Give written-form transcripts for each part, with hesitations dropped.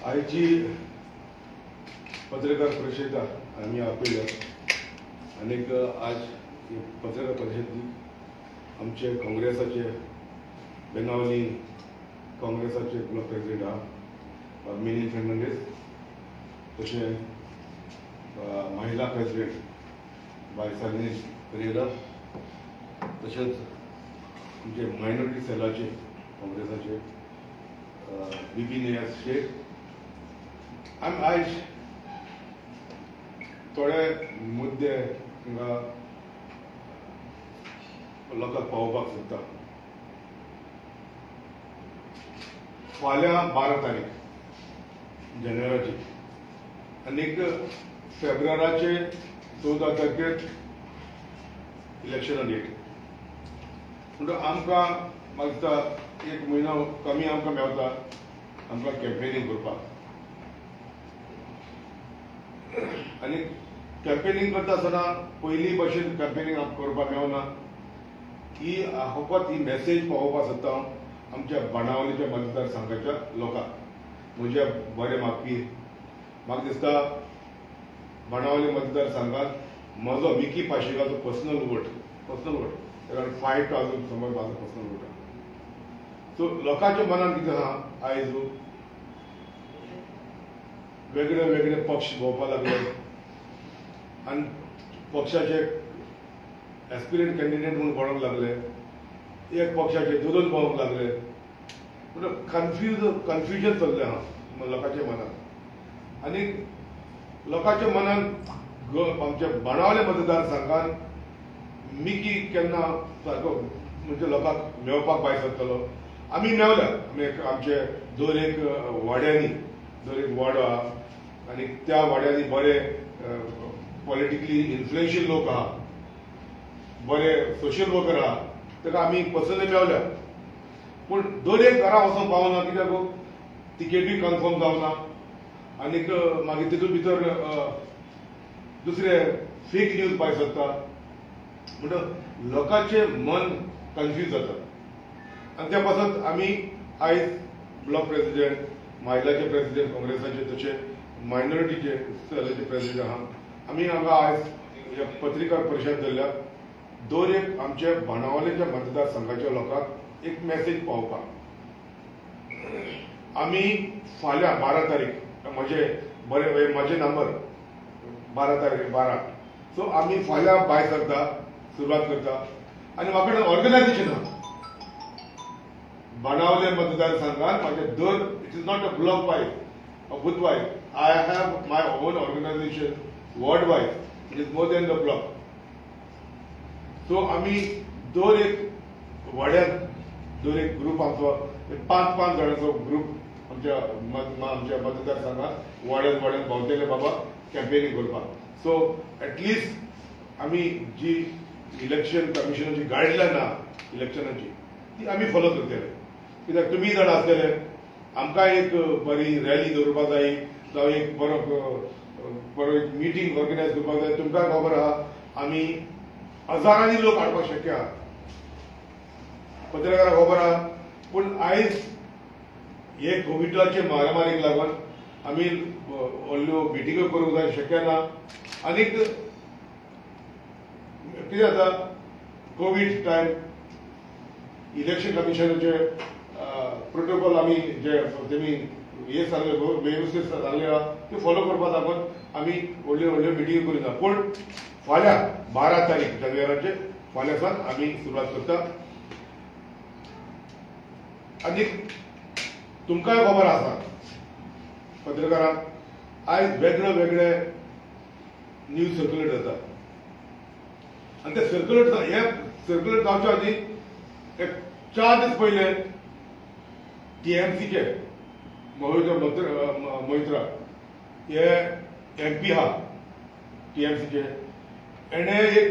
आयची पत्रकार परिशद आमी आपयल्या आनीक आज ही पत्रकार परिशद आमचे काँग्रेसाचे बेनावली काँग्रेसाचे ब्लॉक प्रेसिडेंट आहा मिनी फेर्नांडीस, तशें महिला प्रेसिडेंट बाय सालिनी परेरा, तशेंच आमचे मायनॉरिटी सेलाचे काँग्रेसाचे बीबी नियाज शेख. आमी आयज थोडे मुद्दे हांगा लोकांक पावोवपाक सोदता. फाल्यां 12 तारीख जानेवाराची आनीक फेब्रुवाराचे 14 तारखेर इलेक्शना डेट. म्हणटकच आमकां म्हाका दिसता एक म्हयनो कमी आमकां मेवता आमकां कॅम्पेनींग करपाक. आनी कॅम्पेनींग करता आसतना पयलीं भशेन कॅम्पेनींग आमकां करपाक मेवना. ही फकत ही मॅसेज पावोवपाक सोदता हांव आमच्या बाणावलीच्या मतदारसंघाच्या लोकांक. म्हज्या बरे मागपी, म्हाका दिसता बाणावली मतदारसंघात म्हजो मिकी पाशेकाचो पर्सनल वोट around 5,000 समज म्हाजो पर्सनल वोट आहा. सो लोकांच्या मनान कितें आहा, आयज वेगळे वेगळे पक्ष भोंवपाक लागले आनी पक्षाचे एस्पिरंट कॅन्डिडेट म्हणून पडोंक लागले, एक पक्षाचे दोन दोन पळोवंक लागले. म्हणून कन्फ्युजन चल्लें आहा लोकांच्या मनान. आनी लोकांच्या मनान आमच्या बाणावले मतदारसंघान मिकी केन्ना सारको म्हणजे लोकांक मेळपाक भायर सरतलो. आमी मेवल्या, आमी आमचे दर एक वाड्यांनी, दर एक वाडो आहा आनी त्या वाड्यांनी बरे पॉलिटिकली इन्फ्लुएन्शियल लोक आहा, बरे सोशल वर्कर आहा, ताका आमी पर्सनली मेवल्या. पूण दर एक घरा वचोंक पावना, कित्याक तिकेटूय कन्फर्म जावना आनीक मागीर तितून भितर दुसरे फेक न्यूज भायर सरता. म्हणटा लोकांचें मन कन्फ्यूज जाता. आनी त्या पासत आमी आयज ब्लॉक प्रेसिडेंट, महिलाचे प्रेसिडेंट काँग्रेसाचे, तशें मायनॉरिटीचे सेलाचे प्रेसिडेंट आहा, आमी हांगा आयज ह्या पत्रिकार परिशद धरल्या दर एक आमच्या बाणावलेच्या मतदारसंघाच्या लोकांक एक मॅसेज पावोवपाक. आमी फाल्यां 12 तारीख, म्हजे बरे म्हजे नंबर 12 तारीख 12. सो आमी फाल्यां भायर सरता, सुरवात करता. आनी म्हाका ऑर्गनायझेशन आहा बाणावले मतदारसंघात म्हाजे दर, it is not a block wise, booth wise, I have my own organization ward wise, it is more than the block. So आमी दर एक वाड्यात दर एक ग्रुप आमचो, एक पांच पांच जाणांचो ग्रुप आमच्या आमच्या मतदारसंघात वाड्यात वाड्यात भोंवतले बाबा कॅम्पेनिंग करपाक. सो एटलिस्ट आमी जी इलेक्शन कमिशनाची गायडलायन आहा इलेक्शनाची, ती आमी फॉलो करतले. कित्याक तुमी जाण आसतले, आमकां एक बरी रॅली दवरपाक जाय जावं एक बरो बरो एक मिटींग ऑर्गनायज करपाक जाय. तुमकां खबर आहा, आमी हजारांनी लोक हाडपाक शक्य आहा, पत्रकारांक खबर आहा. पूण आयज हे कोविडाचे मारामारीक लागून आमी व्हडल्यो मिटिंग्यो करूंक जाय शक्य ना. आनीक कितें जाता, कोवीड टायम इलेक्शन कमिशनाचे प्रोटोकॉल आमी जे तेमी हे सांगले, वेवस्थीत सांगले आहा, ते फॉलो करपाक लागून आमी व्हडल्यो व्हडल्यो मिटिंग्यो करिना. पूण फाल्यां 12 तारीख जानेवाराचे फाल्यां सावन आमी सुरवात करता. आनी तुमकांय खबर आसा पत्रकारांक, आयज वेगळे वेगळे न्यूज सर्क्युलेट जाता आनी ते सर्क्युलेट, हे सर्क्युलेट जावच्या आदी एक 4 दीस पयले टीएमसीचे मोहित्रा मोहित्रा हे एमपी आहा टीएमसीचे, एणे एक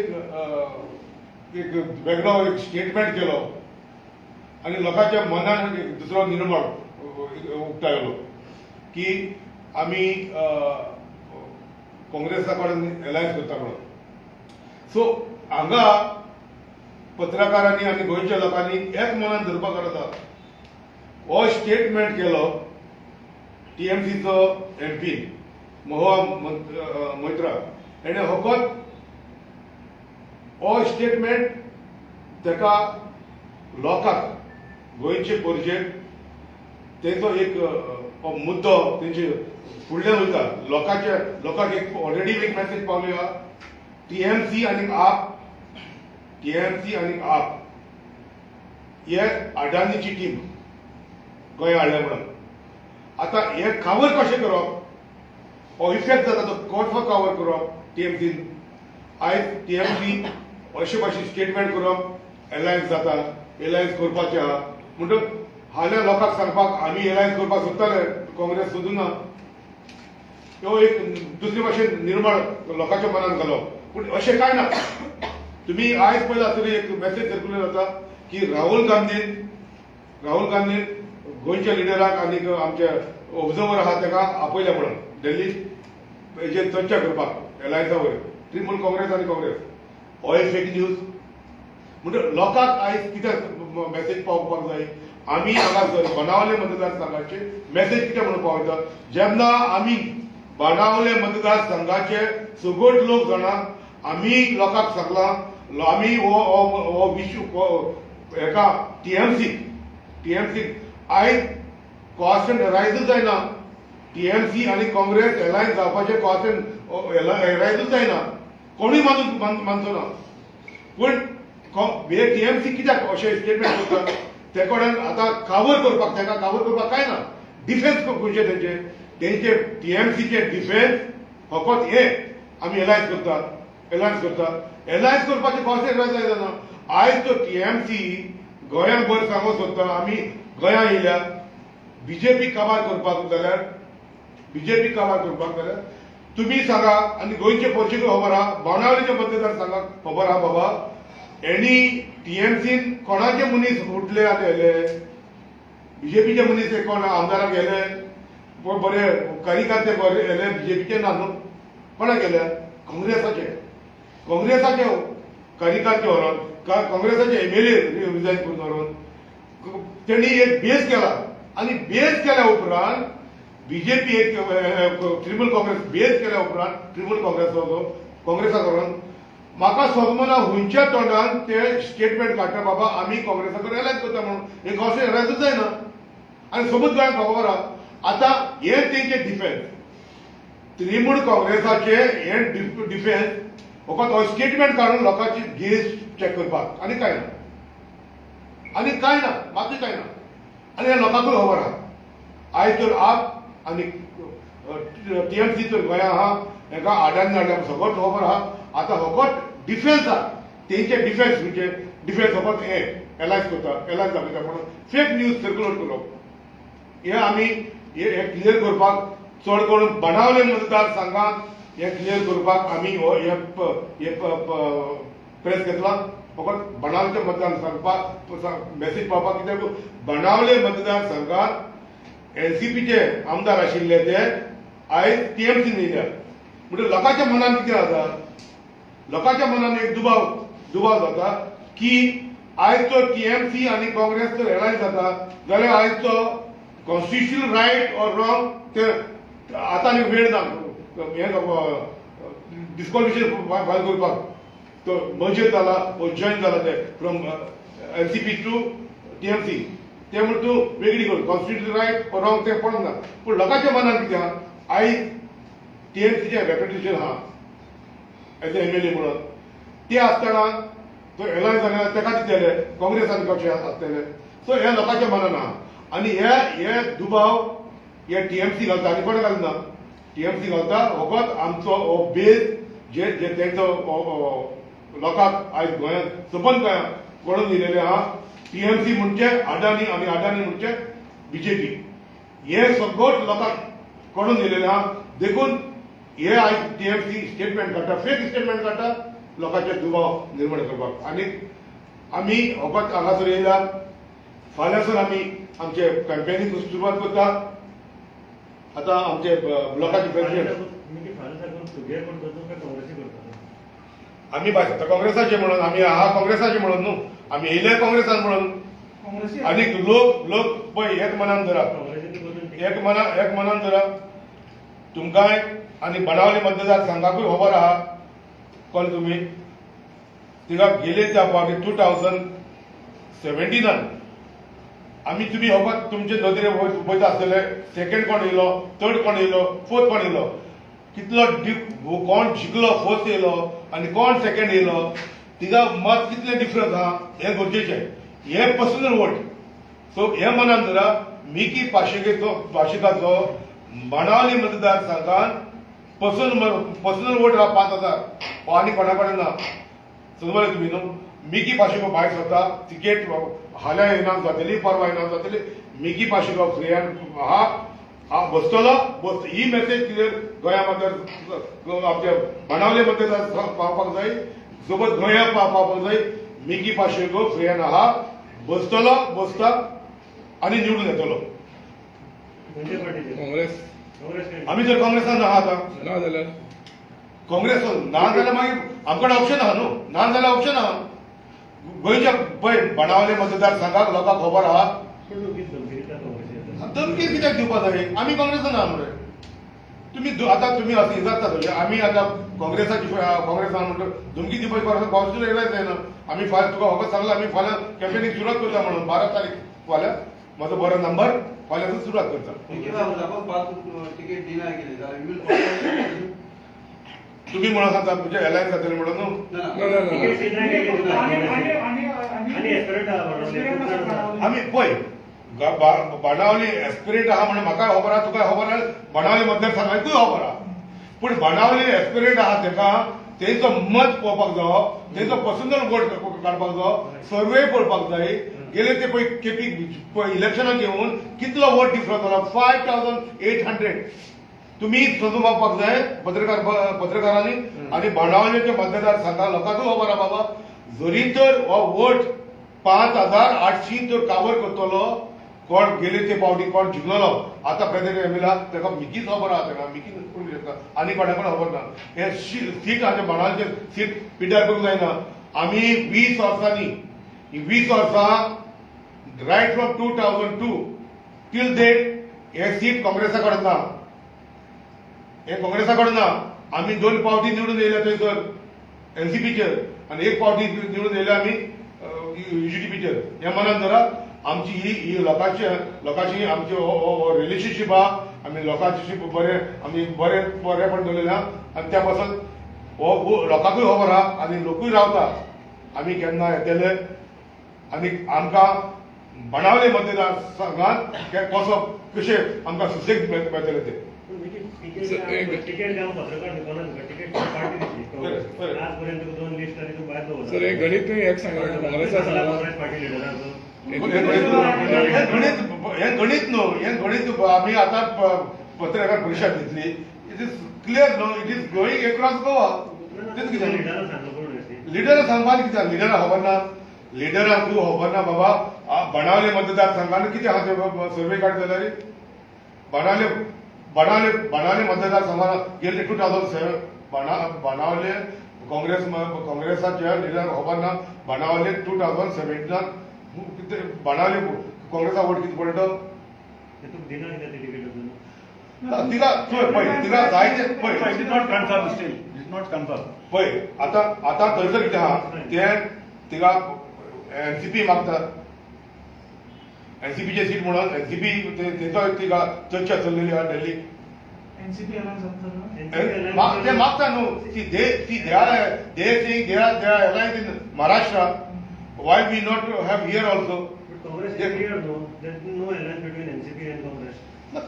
एक वेगळो एक स्टेटमेंट केलो आनी लोकांच्या मनान एक दुसरो निर्माण उक्तायलो की आमी काँग्रेसा कडेन एलायन्स करता म्हणून. सो हांगा पत्रकारांनी आनी गोंयच्या लोकांनी एक मनान धरपाक गरज आसा. हो स्टेटमेंट केलो टीएमसीच्या एमपीन, टीएमसीचो एमपी महुआ मोइत्रा हेणे फकत हो स्टेटमेंट ताका लोकांक, गोंयचे प्रजेक तेजो एक हो मुद्दो तेंचे फुडल्यान वयता. लोकांचे लोकांक एक ऑलरेडी एक मॅसेज पावली आहा, टीएमसी आनी आप, टीएमसी आनी आप हे अडानीची टीम गोंया हाडल्या म्हणून. आतां हे कावर कशें करप, हो इफेक्ट जाता तो कसो कावर करप टीएमसीन? आयज टीएमसी अशे भाशेन स्टेटमेंट करप, एलायन्स जाता, एलायन्स करपाचें आहा. म्हणटकच हाल्या लोकांक सांगपाक आमी एलायन्स करपाक सोदताले, काँग्रेस सोदूं ना, ह्यो एक दुसरे भाशेन निर्माण लोकांच्या मनान घालो. पूण अशें कांय ना. तुमी आयज पयला आसतली एक मॅसेज सर्क्युलर जाता की राहुल गांधीन गोंयच्या लिडराक आनीक आमचे ऑब्जर्वर आहा ताका आपयल्या म्हणून दिल्ली हेजेर चर्चा करपाक, एलायन्सा वयर तृणमूल काँग्रेस आनी काँग्रेस. हो एक फेक न्यूज. म्हणजे लोकांक आयज कितें मॅसेज पावोवपाक जाय आमी हांगा बाणावले मतदारसंघाचे मॅसेज कितें म्हणून पावयता? जेन्ना आमी बाणावले मतदारसंघाचे सगळेच लोक जाणा, आमी लोकांक सांगलां, आमी हो हो हो विशू हेका टीएमसी, टीएमसी आयज क्वेश्चन एरायजूच जायना. टीएमसी आनी काँग्रेस एलायन्स जावपाचें क्वेश्चन एरायजूच जायना, कोणूय मानचो ना. पूण हे टीएमसी कित्याक अशें स्टेटमेंट करता? ते कडेन आतां कावर करपाक, ताका कावर करपाक कांय ना. डिफेन्स खंयचे तेंचे तेंचे टीएमसीचे डिफेन्स फकत हे आमी एलायन्स करता, एलायन्स करता. एलायन्स करपाचें कशें एलायन्स जायना. आयज तो टीएमसी गोंयांत बरें सांगूंक सोदता, आमी गोंया येयल्या बीजेपी काबार करपाक जाल्यार, बीजेपी काबार करपाक जाल्यार तुमी सांगा आनी गोंयचे प्रजेक खबर आहा, बाणावलीचे मतदार संघाक खबर आहा बाबा, एणी टीएमसीन कोणाचे मनीस उठले आनी येले? बीजेपीचे मनीस कोण आमदाराक गेले, बरे कार्यकर्ते बरे येले बीजेपीचे? ना न्हू. कोणाक गेले? काँग्रेसाचे, काँग्रेसाचे कार्यकर्ते व्हरोन, काँग्रेसाचे एमएलए रिजायन करून व्हरोन तेणी एक बेस केला. आनी बेस केल्या उपरांत बीजेपी एक तृणमूल काँग्रेस बेस केल्या उपरांत तृणमूल काँग्रेसाचो काँग्रेसाक व्हरोन, म्हाका समजना खंयच्या तोंडान ते स्टेटमेंट काडटा बाबा आमी काँग्रेसा कडेन एलायन्स करता म्हणून. हे कशें एलायन्सूच जायना आनी सोबत गोंयांत खबर आहा. आतां हे तेंचे डिफेन्स, तृणमूल काँग्रेसाचे हे डिफेन्स फकत हो स्टेटमेंट काडून लोकांची गेज चॅक करपाक, आनी कांय ना, आनी कांय ना, मातूय कांय ना. आनी हे लोकांकूय खबर आहा, आयज तर आप आनी टीएमसी तर गोंया आहा, हेका आडान हाडल्या सगळोच खबर आहा. आतां फकत डिफेन्स आहा तेंचे, डिफेन्स म्हणजे डिफेन्स फकत हे एलायन्स करता, एलायन्स दाखयता म्हणून फेक न्यूज सर्क्युलेट करप. हे आमी हे क्लियर करपाक, चड करून बाणावले मतदारसंघात हे क्लियर करपाक आमी हो हे हे प्रेस घेतला. फकत बाणावलेच्या मतदार सांगपाक, मॅसेज पावपाक. कित्याक बाणावले मतदारसंघात एनसीपीचे आमदार आशिल्ले ते आयज टीएमसी येयल्या. म्हणजे लोकांच्या मनान कितें जाता? लोकांच्या मनान एक दुबाव जाता की आयज तो टीएमसी आनी काँग्रेस जर एलायन्स जाता जाल्यार आयज तो कॉन्स्टिट्युशनल रायट ऑर रॉंग ते आतां आनी वेळ ना हे डिस्क्वॉलिफिकेशन फायल करपाक. तो मर्जर जाला वो जॉईन जाला ते फ्रॉम एनसीपी टू टीएमसी, ते म्हण तूं वेगळी कर, कॉन्स्टिट्युशन रायट ऑर रॉंग ते पडूंक ना. पूण लोकांच्या मनान कितें आहा, आयज टीएमसीचें रेप्युटेशन आहा एज एमएलए म्हणून, ते आसतना तो एलायन्स जाल्यार तेका दितले, काँग्रेसान कशें आसतले? सो हे लोकांच्या मनान आहा आनी हे हे दुबाव हे टीएमसी घालता आनी कोण घालना. टीएमसी घालता फकत आमचो हो बेज जे जे तेंचो लोकांक आयज गोंयांत, सबंद गोंयांत कळून दिलेलें आहा, टीएमसी म्हणजे अडानी आनी अडानी म्हणजे बीजेपी, हे सगळोच लोकांक कळून दिलेलें आहा. देखून हे आयज टीएमसी स्टेटमेंट काडटा, फेक स्टेटमेंट काडटा लोकांचे दुबाव निर्माण करपाक. आनी आमी फकत हांगासर येयला, फाल्यांसर आमी आमचे कॅम्पेनीक सुरवात करता. आतां आमचे ब्लॉकाचे प्रेसिडेंट तुम्ही फाल्यां सारको तुगे करता काय काँग्रेसी करता? आमी भाजता काँग्रेसाचे म्हणून, आमी आहा काँग्रेसाचे म्हणून न्हू, आमी येयले काँग्रेसान म्हणून. काँग्रेसी. आनी लोक लोक पळय, हेच मनान धरा. काँग्रेसीन बदलून. एक मना एक मनान धरा. तुमकांय आनी बाणावली मतदारसंघाकूय खबर आहा. कळ्ळें तुमी? थिंगा गेले त्या फावटी 2017नान आमी, तुमी फकत तुमचे नदरे पळयता आसतले, सेकंड कोण येयलो, थर्ड कोण येयलो, फोर्थ कोण येयलो, कितलो कोण जिखलो, फोर्थ येयलो आनी कोण सेकंड येयलो, तिगा मत कितले डिफरन्स आहा, हें गरजेचें. हें पर्सनल वोट. सो हे मनान धरा, मिकी पाशेकाचो बाणावली मतदारसंघात पर्सनल वोट आहा 5000. हो आनी कोणा कडेन ना. समजले तुमी न्हू? मिकी पाशेको भायर सरता, तिकेट फाल्यां इनाम जातली, परवां इनाम जातली. मिकी पाशेको फ्री आहा, हा बसतलो बस. ही मेसेज क्लियर गोंया मतदार, आमच्या बाणावले मतदार पावपाक जाय, सोबत गोंया पावपाक जाय. मिकी पाशेको फ्री आहा, बसतलो, बसता आनी निवडून येतलो. खंयच्या पार्टीचे? काँग्रेस. काँग्रेस. आमी जर काँग्रेसान आहा आतां. ना जाल्यार? काँग्रेस ना जाल्यार मागीर आमकडे ऑप्शन आहा न्हू. ना जाल्यार ऑप्शन आहा गोंयच्या. पळय, बाणावले मतदारसंघाक लोकांक खबर आहा. पूण तूं कितें धमकी दिता काँग्रेसीक? धमकी कित्याक दिवपा जाय? आमी काँग्रेसान आहा मरे. तुमी आतां तुमी अशें जाता थंय. आमी आतां काँग्रेसाची, काँग्रेसान म्हणटा धमकी दिवपाची गरज येयलाच जायना. आमी फाल्यां तुका फकत सांगलां, आमी फाल्यां कॅम्पेनीक सुरवात करता म्हणून. 12 तारीख फाल्यां म्हजो बरो नंबर, फाल्यांसून सुरवात करता. सपोज पाच तिकीट डिनाय केली जाल्यार you will तुमी म्हणून सांगता तुमचे एलायन्स जातले म्हणून न्हू? ना. ना ना ना. तिकीट डिनाय केली. आणि आणि आणि आणि एस्पिरंट आहा बाणावले. आमी पळय, बाणावली एस्पिरंट आहा म्हणून म्हाकाय खबर आहा, तुकाय खबर आहा, बाणावली मतदारसंघाकूय खबर आहा. पूण बाणावली एस्पिरंट आहा तेका तेंचो मत पळोवपाक जावो, तेंचो पर्सनल वोट काडपाक जावो, सर्वे पळोवपाक जाय. गेले ते पळय केपी इलेक्शनाक येवन कितलो वोट डिफरन्स जाला, 5800. तुमी समजून जाय पत्रकार, पत्रकारांनी आनी बाणावलेच्या मतदारसंघा लोकांकूय खबर आहा बाबा, जरी तर हो वोट 5800 तर कावर करतलो कोण गेले ते फावटी कोण जिखलेलो आतां प्रेसिडेंट एमएला ताका मिकीच खबर आहा. ताका मिकी करूंक शकता, आनी कोणा कडेन खबर ना. हे सीट आमच्या बाणावलेचे सीट पिड्ड्यार करूंक जायना. आमी 20 वर्सांनी, ही 20 वर्सां, right from 2002 till date हे सीट काँग्रेसा कडेन ना. हे काँग्रेसा कडेन ना. आमी दोन फावटी निवडून येयले थंयसर एनसीपीचेर आनी एक फावटी निवडून येयले आमी युजीटीपीचेर. हे मनान धरा, आमची ही ही लोकांची लोकांची आमची रिलेशनशीप आहा. आमी लोकांची बरें, आमी बरें बरेंपण दवरलेलें आहा आनी त्या पासून हो लोकांकूय खबर आहा आनी लोकूय रावता आमी केन्ना येतले आनी आमकां बाणावले मतदारसंघात कसो कशें आमकां सुसेग मेळटले ते. तिकीट तिकीट जावं पत्रकार दिवपाना तुका तिकीट, पार्टी दितली. बरें. आजपर्यंत तुका दोन लिस्ट आनी तूं भायर दवरला. सर, हे गणित तुवें एक सांगला, काँग्रेसा सांगला. काँग्रेस पार्टी लिडरांचो. हे गणित, हे गणित न्हू, हे गणित. आमी आतां पत्रकार परिशद घेतली. It is clear न्हू? It is going across Goa. तेच कितें? लिडरान सांगलो कोण न्हय. लिडरां सांगपाक कितें? लिडरां खबर ना? लिडरांकूय खबर ना बाबा? बाणावले मतदारसंघान कितें आहा ते सर्वे काड जाल्यार बाणावले बाणावले बाणावले मतदारसंघान गेले 2007 बाणावले काँग्रेस काँग्रेसाच्या लिडरांक खबर ना बाणावले 2017नान कितें बाणावले काँग्रेसा वोट कितें पडटा? ते तुका दिना कित्याक ते तिकीट अजून? तिका पळय, तिका जायते पळय. It is not confirm still, it is not confirm. पळय, आतां आतां थंयसर कितें आहा तें, तिका एनसीपी मागता, एनसीपीचे सीट म्हणून. एनसीपी तेंचो तिका चर्चा चल्लेली आहा दिल्ली. एनसीपी अलायन्स जातलो. ते मागता न्हू. See, they saying they are alliance in Maharashtra, why we not have here also? But Congress is clear, no? There is no alliance between NCP and Congress.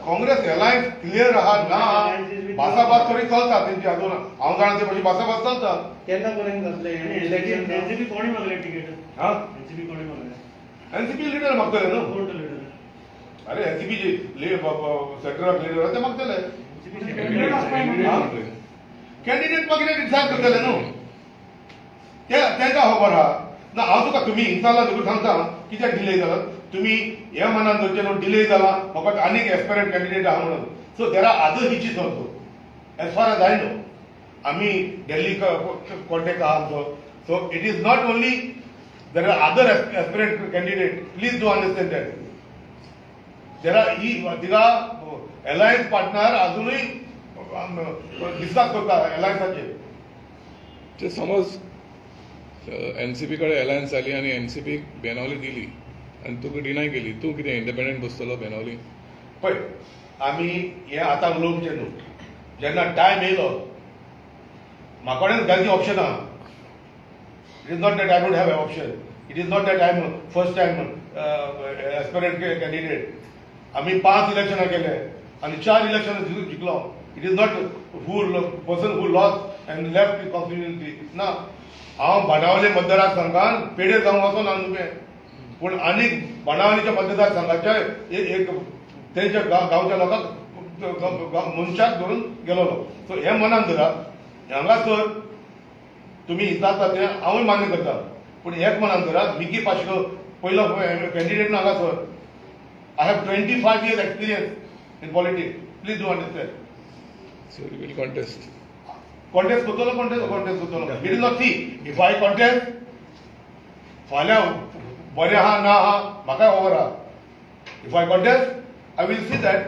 Congress alliance clear आहा ना. भासाभास तरी चलता तेंची अजून. हांव जाणा ते मातशी भासाभास चलता. केन्ना पर्यंत जातले आणि इलेक्शन? एनसीपी कोणी मागले तिकीट? हा. एनसीपी कोणी मागले? एनसीपी लिडर मागतले न्हू. कोण तो लिडर? अरे, एनसीपी सेंट्रल लिडर ते मागतले. एनसीपी. कॅन्डिडेट मागीर डिसायड करतले न्हू ते, तेंकां खबर आहा ना. हांव तुका तुमी हिंगसाला देखून सांगता कित्याक डिले जाला. तुमी हे मनान धरचें न्हू, डिले जाला फकत आनीक एस्पिरंट कॅन्डिडेट आहा म्हणून. So there are other hitches also, as far as I know. आमी दिल्ली कॉन्टेक्ट आहा आमचो. So it is not only, there are other aspirant candidate. Please do understand that there are ही तिका अलायन्स पार्टनर अजुनूय discuss करता अलायन्साचेर. ते समज NCP कडेन alliance जाली आनी एनसीपीक बेनावली दिली आनी तुका डिनाय केली, तूं कितें इंडिपेंडंट बसतलो बेनावली? पळय, आमी हें आतां उलोवचें न्हू. जेन्ना टायम येयलो, म्हाका जायतीं ऑप्शन आहा. It is not that I don't have a option. It is not that I am first time aspirant candidate. आमी पांच इलेक्शनां केले आनी चार इलेक्शनां जिखलो. It is not who person who lost and left constituency ना. हांव बाणावले मतदारसंघान पेडे जावंक वचोना नुवें, पूण आनीक बाणावलीच्या मतदारसंघाच्या एक तेंच्या गांवच्या लोकांक, मनशाक धरून गेलोलो. सो हें मनान धरात. हांगासर तुमी विचारता तें हांवूय मान्य करता, पूण एक मनान धरात, मिकी पाशेको पयलो कॅन्डिडेट ना हांगासर. I have 25 years experience in politics. Please do understand. So you will contest? Contest करतलो, कॉन्टेस्ट कॉन्टेस्ट करतलो. It is not, see, if I contest, फाल्यां बरें आहा ना आहा म्हाका खबर आहा. If I contest, I will see that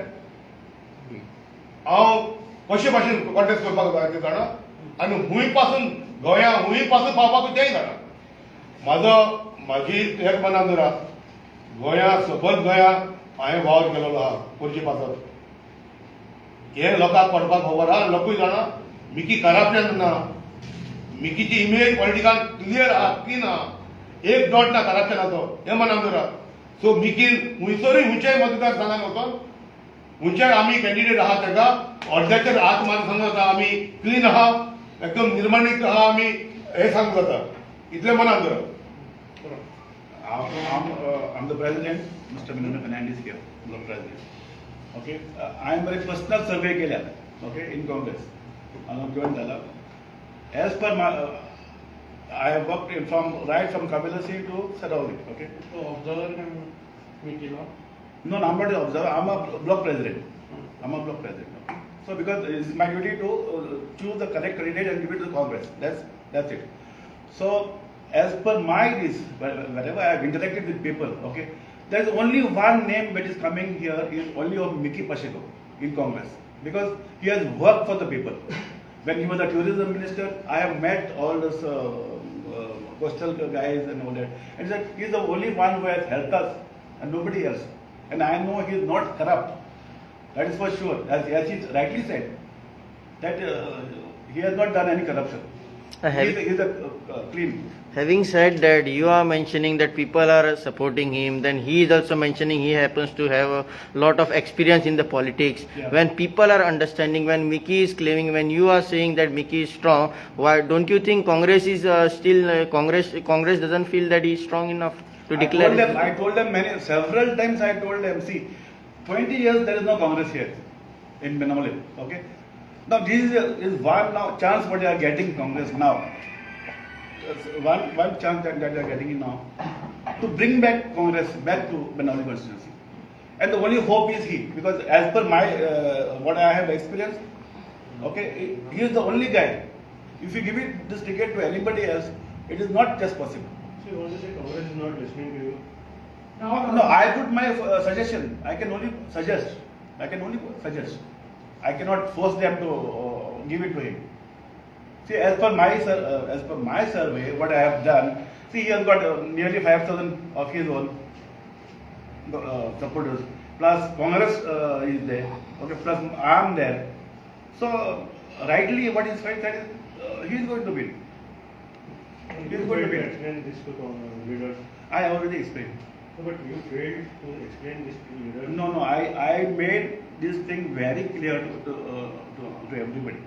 हांव कशे भाशेन कॉन्टेस्ट करपाक जाय तें जाणा आनी हुंय पासून गोंया हुंय पासून पावपाक तेंय जाणा. म्हाजो म्हाजी एक मनान धरा, गोंया सबंद गोंया हांवें वावर केलेलो आहा पणजे पासत. हे लोकांक पडपाक खबर आहा, लोकूय जाणा मिकी करप्शन ना. मिकीची इमेज पॉलिटिकान क्लियर आहा, क्लीन आहा, एक डॉट ना करप्शनाचो. हें मनान धरा. सो मिकी हुंयसरूय हुंयच्याय मतदार संघान वचोन हुंयच्याय आमी कॅन्डिडेट आहा ताका अर्द्याचेर हात मारून सांगूं जाता, आमी क्लीन आहा, एकदम निर्माणीक आहा आमी, हें सांगूंक जाता. इतलें मनान धरा. I'm the president, Mr. Minona Fernandez here, block president. Okay, I am very personal survey केल्या, okay, in Congress. हांगा join जाला. As per my, I have worked in from right from Cavelossim to Seraulim, okay. Observer मिकीलो? No, no, I'm not an observer. I'm a block president. I'm a block president. Okay? So because it's my duty to choose the correct candidate and give it to the Congress. That's it. So as per my this, wherever I have interacted with people, okay, there is only one name that is coming here is only of Mickey Pacheco in Congress because he has worked for the people. When he was a tourism minister, I have met all those coastal guys and all that. And he said he is the only one who has helped us and nobody else. And I know he is not corrupt. That is for sure. As he rightly said, that he has not done any corruption. He is a clean. Having said that, you are mentioning that people are supporting him, then he is also mentioning he happens to have a lot of experience in the politics. When people are understanding, when Mickey is claiming, when you are saying that Mickey is strong, why don't you think Congress is still Congress doesn't feel that he is strong enough to I declare? told them, I told them many, several times I told them, see, 20 years there is no Congress here in Benaulim, okay? Now this is one now chance what they are getting Congress now. It's one chance that they are getting it now to bring back Congress back to Benaulim constituency. And the only hope is he, because as per my, what I have experienced, okay, he is the only guy. If you give it this ticket to anybody else, it is not just possible. So you want to say Congress is not listening to you? No, I put my suggestion. I can only suggest. I can only suggest. I cannot force them to give it to him. See, as per my survey, what I have done, see, he has got nearly 5,000 of his own supporters. Plus Congress is there. Okay, plus I am there. So rightly, what is right, that is, he is going to win. You He is going to failed to win. explain this to leaders. I already explained. No, but you failed to explain this to leaders. No, I made this thing very clear to everybody.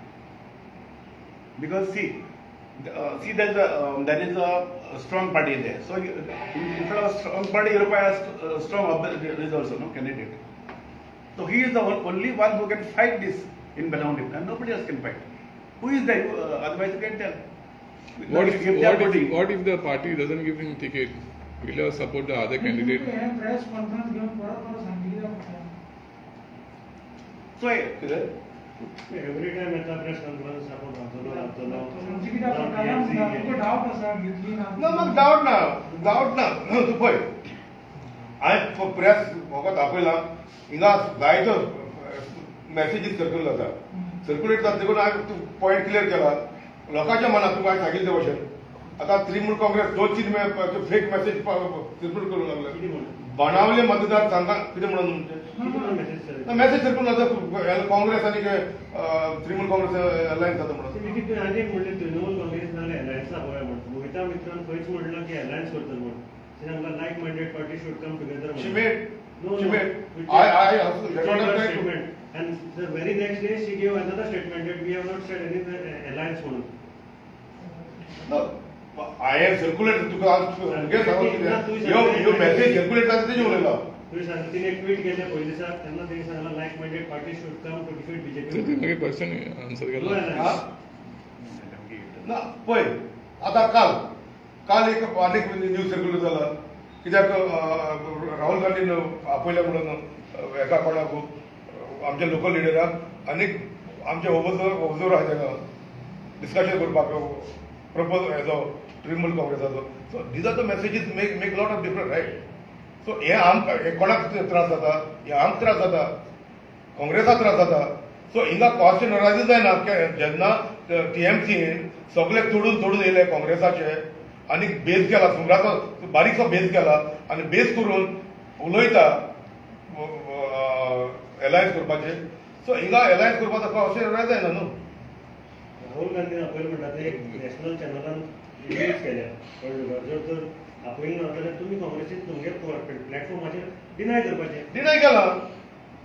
Because see, there is a strong party there. So you, in front of a strong party, you require a strong is also no candidate. So he is the only one who can fight this in Benaulim, and nobody else can fight. Who is there? Otherwise you can tell. What if, If they are what if, putting- what if the party doesn't give him ticket? Will you support the other candidate? Press conference घेऊन परत परत सांगली कित्याक पडटा? So every time येता press conference आपूण रावतलो रावतलो. सांगची कित्याक पडटा तुका डावट आसा घेतली ना? ना, म्हाका डावट ना, डावट ना. तूं पळय, हांवें प्रेस फकत आपयला हिंगा जायतो. मॅसेजीस सर्क्युलर जाता, सर्क्युलेट जाता. देखून हांवें तूं पॉयंट क्लियर केला लोकांच्या मनात. तुका हांवें सांगिल्लें ते भशेन आतां तृणमूल काँग्रेस दोन तीन फेक मॅसेज सर्क्युलेट करूंक लागले. कितें म्हणून? बाणावले मतदारसंघात कितें म्हणून म्हणजे कितें म्हणून मेसेज सर? मॅसेज सर्क्युलर जाता, काँग्रेस आनी तृणमूल काँग्रेस अलायन्स जाता म्हणून. मिकी, तुवें आनी एक म्हणलें, तृणमूल काँग्रेस नाल्यार अलायन्सा पळय म्हण. मोहिता मित्रान खंयच म्हणलां की अलायन्स करतलो म्हण. ते सांगला, like minded party should come together. She made. No, She no. made. We I also- check that what her I'm trying to- statement. And the very next day she gave another statement that we have not said any alliance म्हणून. No, I am circulate तुका मुगे सांगू कितें, ह्यो ह्यो message circulate जाता तेजें उलयला. तुवें सांगलें, तिने एक ट्वीट केलें पयलीं दिसा, तेन्ना तिणें सांगलां, like minded party should come to defeat तर बीजेपी. ते मागीर क्वेश्चन आन्सर नो केला. हा? अलायन्स. ना, पळय, आतां काल काल एक आनीक न्यूज सर्क्युलेट जाला, कित्याक राहुल गांधीन आपयल्या म्हणून हेका कोणाक, आमच्या लोकल लिडराक आनीक आमचे ओबजर्वर ओबजर्वर आहा ताका डिस्कशन करपाक प्रपोज हेजो Trinamool काँग्रेसाचो. So these are the messages make lot of difference, right? So हे आमकां, हे कोणाक त्रास जाता? हे आमकां त्रास जाता, काँग्रेसाक त्रास जाता. सो हिंगा क्वेश्चन अरायज जायना की जेन्ना टीएमसीन सगळे तोडून तोडून येयले काँग्रेसाचे आनी बेस केला, सुंगराचो बारीकसो बेस केला आनी बेस करून उलयता एलायन्स करपाचे, सो हिंगा एलायन्स करपाचो क्वेश्चन अरायज जायना न्हू. राहुल गांधीन आपयलें म्हणटा ते एक नॅशनल चॅनलान रिलीज केल्या, कळ्ळें तुका? जर तर आपयलें ना जाल्यार तुमी काँग्रेसीन तुमगे प्लॅटफॉर्माचेर डिनाय करपाचें. डिनाय केला,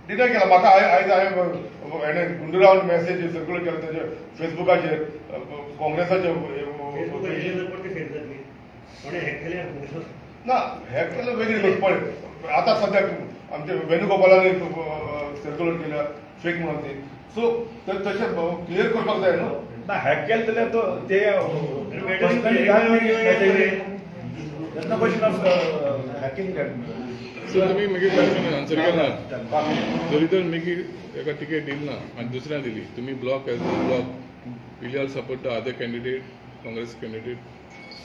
डिनाय केला. म्हाका आयज हांवें हेणें गुंडुरावन मॅसेज सर्क्युलेट केला तेजे फेसबुकाचेर काँग्रेसाचे. फेसबुकार येयले जाल्यार परती फेक जातली. कोणें हॅक केल्या? ना, हॅक केलं वेगळी गोष्ट. पण आता सध्या आमच्या वेणुगोपालाने सर्क्युलेट केल्या फेक म्हणून ती. सो तशें क्लियर करपाक जाय न्हू. ना, हॅक केलं जाल्यार तो ते personally. There's no question of hacking that. So तुमी मागीर क्वेश्चन आन्सर केला. जरी तर मिकी एका तिकेट दिली ना आनी दुसऱ्या दिली, तुमी block, as a block, will all support the other candidate, Congress candidate?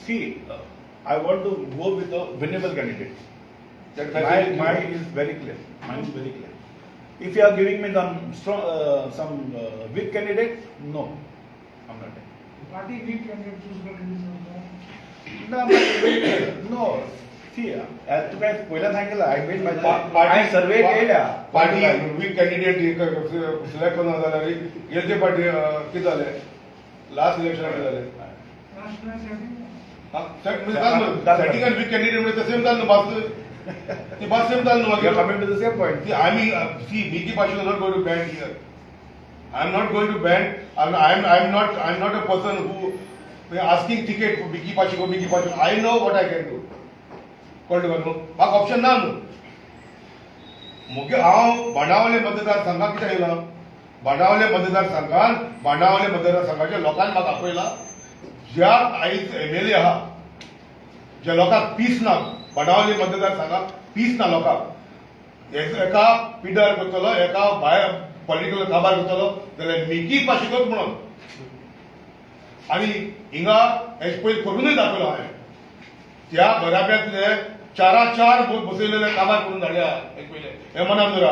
See, I want to go with the winnable candidate. That Mine is very clear. Mine is very clear. If you are giving me some strong, some weak candidate, no, I'm not. Party weak candidate choose करतली समजा. No, but no. See, as तुका पयल्यान सांगितलं, I made my I survey केल्या. Party week candidate select करना जाल्यार गेलते party कितें जालें? लास्ट इलेक्शनाक कितें जालें? Last setting. सेटिंग आनी वीक कॅन्डिडेट म्हणजे सेम जालें न्हू भास, ती भास सेम जाली न्हू. You are मागीर coming to the same point. See, I mean, see, Miki Pacheco is not going to band here. I am not going to band. I'm not a person who asking ticket for Miki Pacheco, Miki Pacheco. I know what I can do. कळ्ळें तुका न्हू? म्हाका option ना न्हू. मुगे हांव बाणावले मतदारसंघात कित्याक येयला? बाणावले मतदारसंघान, बाणावले मतदारसंघाच्या लोकांनी म्हाका आपयला. ज्या आयज एमएलए आहा, ज्या लोकांक पीस ना, बाणावले मतदारसंघात पीस ना लोकांक, एका पिड्ड्यार करतलो, एका भायर पॉलिटिकल काबार करतलो जाल्यार मिकी पाशिकोच म्हणून. आनी हिंगा हेजे पयलीं करूनय दाखयलो हांवें. त्या घराब्यांतले चारा चार बसयलेले काबार करून धाडल्या हेजे पयलें. हें मनान दवरा.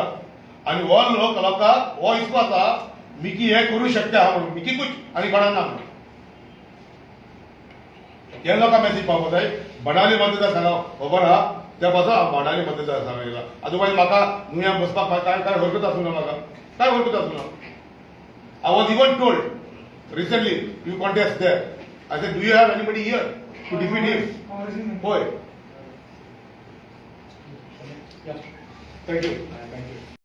आनी हो लोक, लोकांक हो विस्वास आहा, मिकी हें करूं शकता आहा म्हणून, मिकीकूच आनी कोणाक ना म्हणून. हे लोकांक मॅसेज पावपाक जाय. बाणावली मतदारसंघा खबर आहा, त्या पासून हांव बाणावली मतदारसंघा येयला. अदरवायज म्हाका नुया बसपाक काय काय हरकत आसूं ना. म्हाका काय हरकत आसूं ना. I was even told recently, you contest there. I said, do you have anybody here to defeat him? काँग्रेसीन. होय. Thank you. Thank you.